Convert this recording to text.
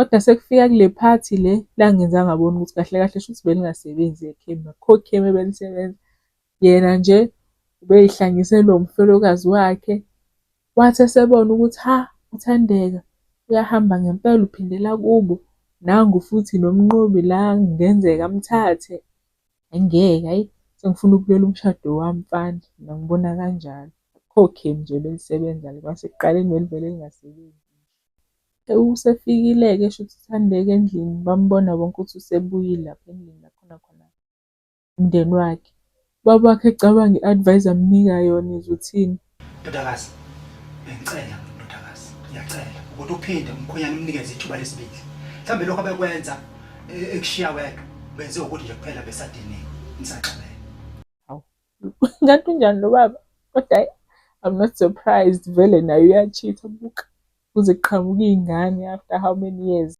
Kodwa sekufika kule phathi le langenza ngabona ukuthi kahle kahle shuthi belingasebenzi ekhemi, akukho khemi ebelisebenza. Yena nje ubey'hlanyise lo mfelokazi wakhe. Wathi esebona ukuthi ha, uThandeka uyahamba ngempela uphindela kubo, nangu futhi noMnqobi la kungenzeka amthathe. Angeke, hhayi, sengifuna ukulwela umshado wami mfana, mina ngibona kanjalo. Akukho khemi nje ebelisebenza kwasekuqaleni belivele lingasebenzi. Usefikile-ke shuthi uThandeka endlini, bambona bonke ukuthi usebuyile lapha endlini la khona khona umndeni wakhe. Ubaba wakhe ecabanga i-advice amnika yona izothini. Ndodakazi, bengicela ndodakazi, ngiyacela ukuthi uphinde umkhwenyana umnikeze ithuba lesibili. Mhlawumbe lokho abekwenza ekushiya wedwa benze ukuthi nje kuphela besadiniwe, nisaxabene. Hawu, kanti unjani lo baba? Kodwa hhayi, I'm not surprised, vele naye uya-cheat-a, buka kuze kuqhamuke iy'ngane after how many years.